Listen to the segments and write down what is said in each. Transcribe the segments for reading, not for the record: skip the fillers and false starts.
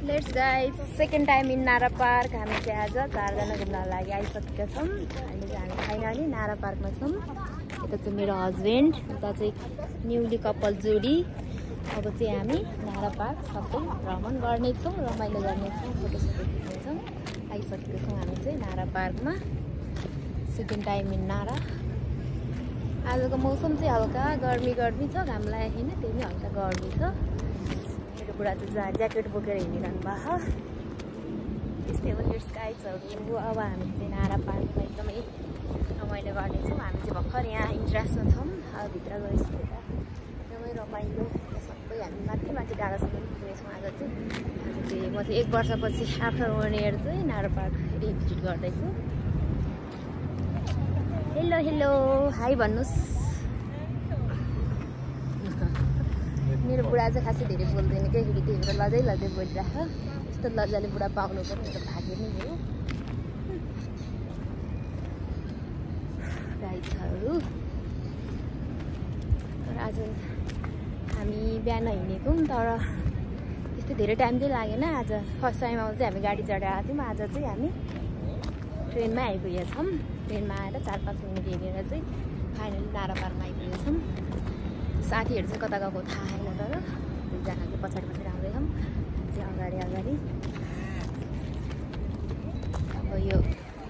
Let's guys second time in नारा park. हामी चाहिँ आज 4 जना घुम्न लागि आइसकेका छौँ। अहिले चाहिँ हामी फाइनली नारा पार्कमा छौँ। यता चाहिँ मेरो हस्बेन्ड, उता चाहिँ न्युली कपल जोडी। अब चाहिँ हामी नारा पार्क सबै भ्रमण गर्नेछौँ, रमाइलो गर्नेछौँ, फोटोसोटो खिच्नेछौँ। आइसकेको छौँ हामी चाहिँ नारा पार्कमा सेकेन्ड टाइम इन नारा। आजको मौसम चाहिँ हल्का गर्मी छ, घाम लागेको छैन, त्यही पनि हल्का गर्मी छ। मेरो बुढा चाहिँ ज्याकेट बोकेर हिँडिरहनु भएको। त्यस्तै हो लेट्स गाइजहरू। अब हामी चाहिँ नारा पार्कमा एकदमै रमाइलो गर्नेछौँ। हामी चाहिँ भर्खर यहाँ इन्ट्रेस्टमा छौँ। अब भित्र गएपछि यता एकदमै रमाइलो, सबै हामी माथि डाँडासम्म पुग्नेछौँ। आज चाहिँ म चाहिँ 1 वर्षपछि आफ्टर 1 इयर चाहिँ नारा पार्क भिजिट गर्दैछु। हेलो हेलो हाई भन्नुहोस्। मेरो बुढा चाहिँ खासै धेरै बोल्दैन क्या, फेरि त्यही भएर लजै बोलिरहेको। यस्तो लज्जाले बुढा पाउनु पर्यो, मेरो भाग्य नै हो। गाइजहरू तर आज हामी बिहान हिँडेको तर त्यस्तो धेरै टाइम चाहिँ लागेन। आज फर्स्ट टाइम आउँदा चाहिँ हामी गाडी चढेर आएको थियौँ। आज चाहिँ हामी ट्रेनमै आइपुगेका छौँ। ट्रेनमा आएर 4-5 मिनट हिँडेर चाहिँ फाइनली नारा पार्कमा आइपुगेका छौँ। साथीहरू चाहिँ कता गएको थाहा छैन, तर दुईजनाले पछाडि आउँदैछौँ, चाहिँ अगाडि। अब यो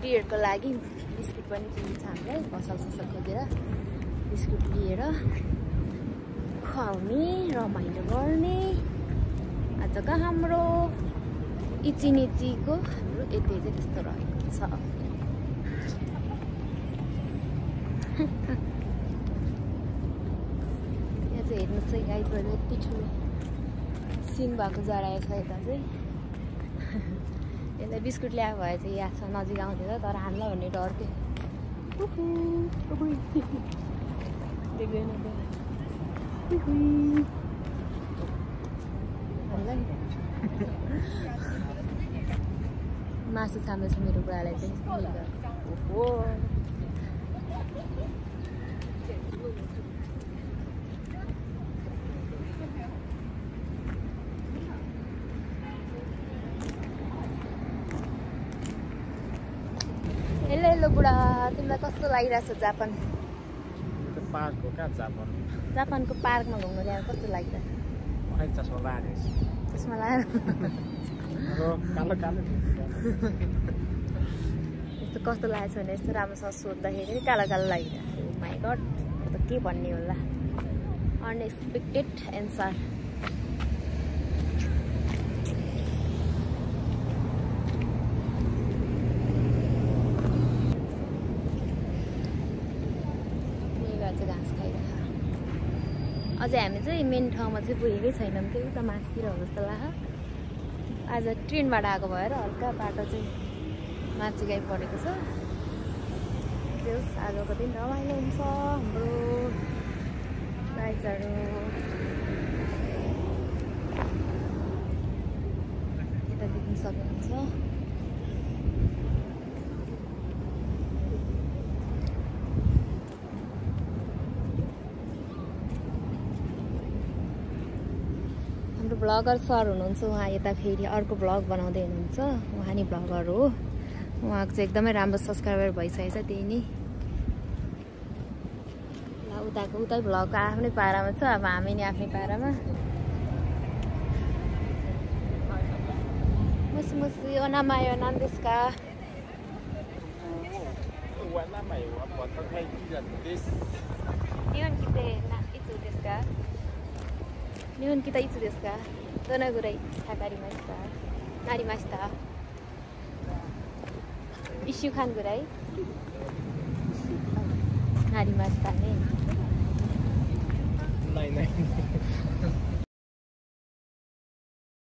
बियरको लागि बिस्कुट पनि किन्छ हामीलाई, पसल खोजेर बिस्कुट लिएर खुवाउने, रमाइलो गर्ने। आजको हाम्रो इचिनिचीको हाम्रो यति चाहिँ त्यस्तो रहेको छ। हेर्नुहोस् है गाइजहरू, यति ठुलो सिन भएको जरा छ यता चाहिँ। यसलाई बिस्कुट ल्याएको भए चाहिँ यहाँ छ नजिक आउँथ्यो, तर हामीलाई भन्ने डर थियो। देख्दैन मासु छाम्दैछ मेरो बुढालाई चाहिँ। ओहो हेलो बुढा, तिमीलाई कस्तो लागिरहेछ जापान? पार्कको कहाँ जापानको पार्कमा घुम्नु ल्याएर कस्तो लागिरहेछ? चस्मा लगाएर यस्तो कस्तो लागेको छ भने यस्तो राम्रोसँग सोद्धाखेरि कालो लागिरहेको। माइ गड, त के भन्ने होला, अनएक्सपेक्टेड एन्सर। घाँस खाइरहेको। अझै हामी चाहिँ मेन ठाउँमा चाहिँ पुगेकै छैनौँ, त्यो उता मासतिर हो जस्तो लाग्यो। आज ट्रेनबाट आएको भएर हल्का बाटो चाहिँ माथिगाई परेको छ। त्यस आजको दिन रमाइलो हुन्छ हाम्रो राइजहरू। यता देख्न सक्नुहुन्छ। ब्लगर सर हुनुहुन्छ उहाँ, यता फेरि अर्को ब्लग बनाउँदै हुनुहुन्छ। उहाँ नि ब्लगर हो। उहाँको चाहिँ एकदमै राम्रो सब्सक्राइबर भइसकेको छ, त्यही नै। ल उतै ब्लगको आफ्नै पारामा छ, अब हामी नि आफ्नै पारामा। मुसमुसी ओनामायो नान्देस्का日本来たいつですか？どのぐらいかかりました？なりました？ 1週間ぐらいなりましたね。ない